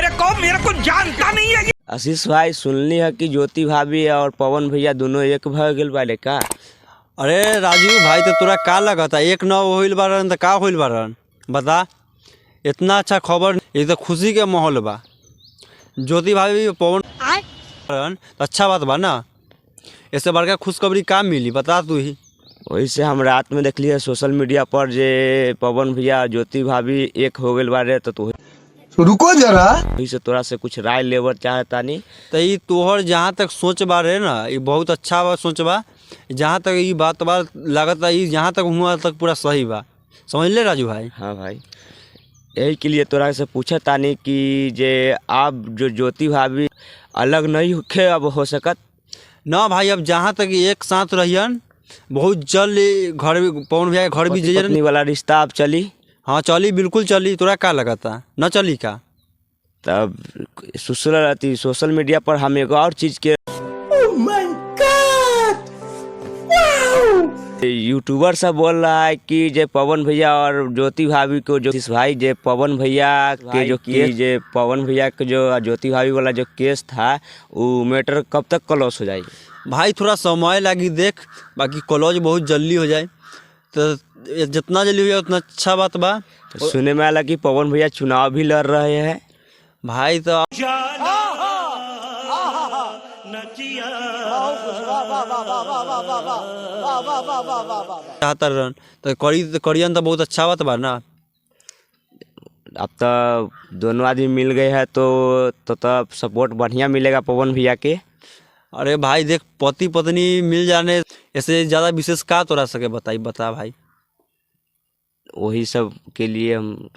मेरे को जानता नहीं है। आशीष भाई, सुनली है कि ज्योति भाभी और पवन भैया दोनों एक भ गेल बाड़े का? अरे राजू भाई, तो तोरा का लगता? एक न होइल बारन त का होइल बारन, बता। इतना अच्छा खबर, ये तो खुशी के माहौल बा। ज्योति भाभी पवन बारन तो अच्छा बात बा ना। इससे बड़का खुशखबरी का मिली, बता तू ही। वही से हम रात में देखलिए सोशल मीडिया पर जे पवन भैया और ज्योति भाभी एक हो गेल बारे, तो तू रुको जरा। वही से तोरा से कुछ राय लेबर चाहतानी। तो ई तोहर जहाँ तक सोच बा रे ना, ई बहुत अच्छा बा सोच बा। जहाँ तक ई बात बा लागत ई जहाँ तक हुआ तक पूरा सही बा, समझ ले राजू भाई। हाँ भाई, यही के लिए तोरा से पूछा तानी कि जे आप जो ज्योति भाभी अलग नहीं होखे अब हो सकत? ना भाई, अब जहाँ तक एक साथ रहियन, बहुत जल्द घर भी पवन भैया के घर भी पति जइयन। पत्नी वाला रिश्ता अब चली? हाँ, चली, बिल्कुल चली। तोरा का लगता, न चली का? तब सोशल अथी सोशल मीडिया पर हम एगो और चीज के यूट्यूबर सब बोल रहा है कि जे पवन भैया और ज्योति भाभी को जो भाई जे पवन भैया के जो केस, जे पवन भैया के जो ज्योति भाभी वाला जो केस था, वो मैटर कब तक क्लोज हो जाएगी? भाई, थोड़ा समय लागी देख, बाकी क्लोज बहुत जल्दी हो जाए, तो जितना जल्दी हो जाए उतना अच्छा बात बा। सुने में आया कि पवन भैया चुनाव भी लड़ रहे हैं। भाई, तो चाहता रहन तो करी, तो करियन, तो बहुत अच्छा बात बा ना। अब तो दोनों आदमी मिल गए हैं, तो तब सपोर्ट बढ़िया मिलेगा पवन भैया के। अरे भाई देख, पति पत्नी मिल जाने ऐसे ज़्यादा विशेष का तोरा सके बताई, बता भाई। वही सब के लिए हम